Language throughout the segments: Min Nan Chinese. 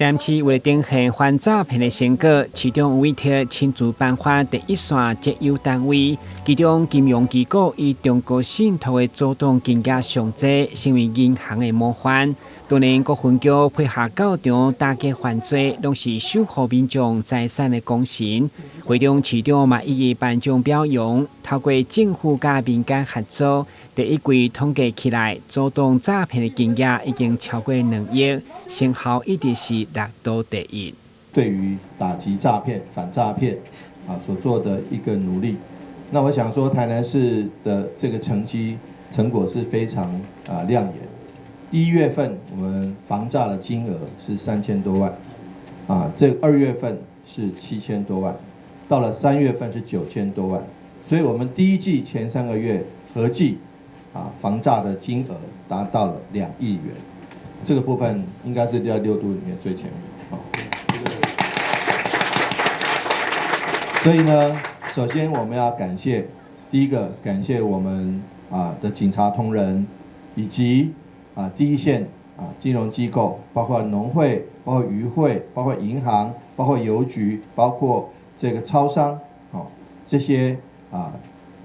台南市為了展現反詐騙的成果，市長委託親自頒發第一線績優單位，其中金融機構以中國信託的主動金額上濟，成為銀行的模範。當然，各分局配合到場打擊犯罪，攏是守護民眾財產的功臣。會中市長嘛一一頒獎表揚，透過政府佮民間合作，第一季統計起來，主動詐騙的金額已經超過2億，成效一直是六都第一。對於打擊詐騙、反詐騙啊所做的一個努力，那我想說台南市的這個成績成果是非常啊亮眼。1月份我們防詐的金額是3000多萬，啊，這2月份是7000多萬，到了3月份是9000多萬，所以我們第一季前3個月合計啊防詐的金額達到了2億元，這個部分應該是在六都裡面最前面。所以呢，首先我們要感謝第一個感謝我們啊的警察同仁以及啊，第一線啊，金融機構，包括農會、包括漁會、包括銀行、包括郵局、包括這個超商，哦，這些啊，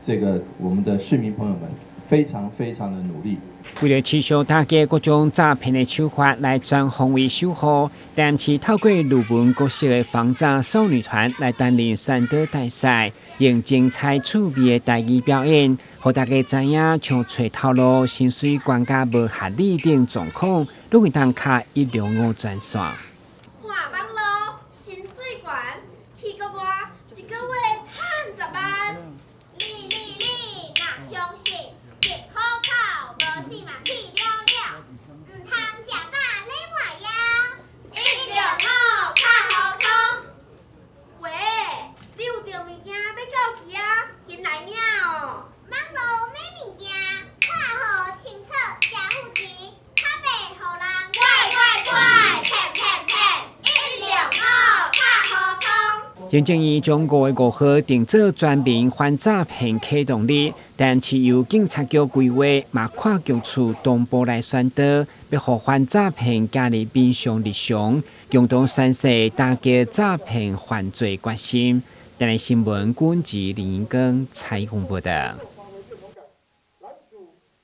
這個我們的市民朋友們非常非常的努力。為了持續打擊各種詐騙的手法，來全方位守護，台南市透過鷺文國小的防詐少女團來擔任宣導大使，用精彩趣味的台語表演，予大家知影像揣頭路、薪水懸甲無合理等狀況，攏會當敲165專線。看網路，薪水懸，去國外一個月趁10萬。你你你若相信，入虎口，無死嘛去了了，毋通食飽咧換枵。165敲予通。喂，你有著物件欲到期啊？緊來領哦。網路買物件，看予清楚才付錢，較袂予人拐拐拐，騙騙騙，165敲予通。行政院將5月5號定做全民反詐騙啟動日，但是由警察局規劃，嘛跨局處同步來宣導，欲予反詐騙加入民眾日常，共同宣示打擊詐騙犯罪決心。台南新聞，軍籍林英庚採訪報道。